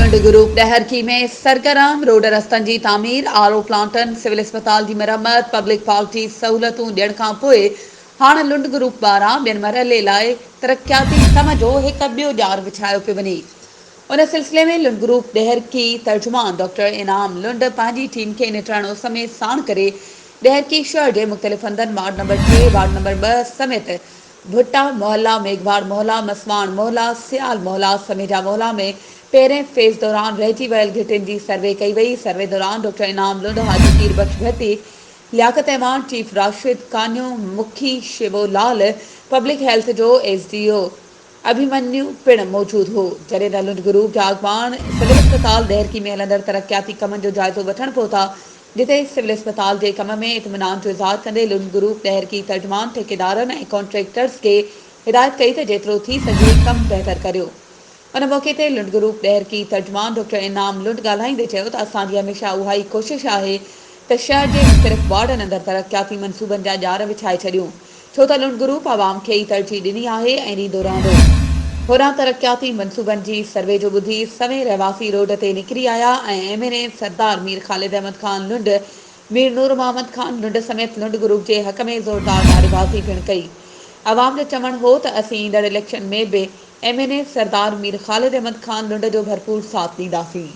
Lund group Daharki ۾ سرگرم road رستن جي تعمير، آر او پلانٽن، سول اسپتال جي مرمت، پبلڪ پارڪ جي سهولتون ڏيڻ کانپوء هاڻ لنڊ گروپ پاران ٻين مرحلي لاء ترقياتي ڪم جو هڪ ٻيو ڄار وڇايو پيو وڃي. ان سلسلي ۾ لنڊ گروپ ڏهرڪي ترجمان ڊاڪٽر انعام لنڊ پنهنجي ٽيم کي نٽهڻ اس ۾ ساڻ ڪري ڏهرڪي شهر جي مختلف هنڌن وارڊ نمبر ٽي، وارڊ نمبر ٻه سميت ڀٽا محلا، ميگهواڙ محلا، مسواڻ محلا، سيال محلا، سميجا محلا ۾ پهرين فيز دوران رهجي ويل گهٽين جي سروي ڪئي وئي. سروي دوران ڊاڪٽر انعام لنڊ، حاجي پير بخش ڀٽي، لياقت اعواڻ، چيف راشد ڪانيو، مکي شيوو لال، پبلڪ هيلٿ جو ايس ڊي او اڀيمنيو پڻ موجود هو. جڏهن ته لنڊ گروپ جا اڳواڻ سول اسپتال ڏهرڪي ۾ هلندڙ ترقياتي ڪمن جو جائزو وٺڻ پهتا، جتي سول اسپتال جي ڪم ۾ اطمينان جو اظهار ڪندي لنڊ گروپ ڏهرڪي ترجمان ٺيڪيدارن ۽ ڪانٽريڪٽرز کي هدايت ڪئي ته جيترو ٿي سگهي ڪم بهتر ڪريو. ان موقعي تي لنڊ گروپ ڏهرڪي ترجمان ڊاڪٽر انعام لنڊ ڳالهائيندي چيو ته اسان جي هميشه اها ئي ڪوشش آهي ته شهر جي مختلف وارڊن اندر ترقياتي منصوبن جا ڄار وڇائي ڇڏيون ڇو ته لنڊ گروپ عوام کي ئي ترجيح ڏني آهي ۽ ڏيندو رهندو. هوڏانهن ترقياتي منصوبن جي سروي جو ٻڌي سوين رهواسي روڊ تي نڪري آيا ۽ M N A Sardar Mir Khalid Ahmed Khan Lund Mir Noor Muhammad Khan Lund سميت لنڊ گروپ جي حق ۾ زوردار نعريبازي پڻ ڪئي. عوام جو چوڻ هو ته اسين ايندڙ اليڪشن ۾ به M N A Sardar Mir Khalid Ahmed Khan Lund جو ڀرپور ساٿ ڏينداسين.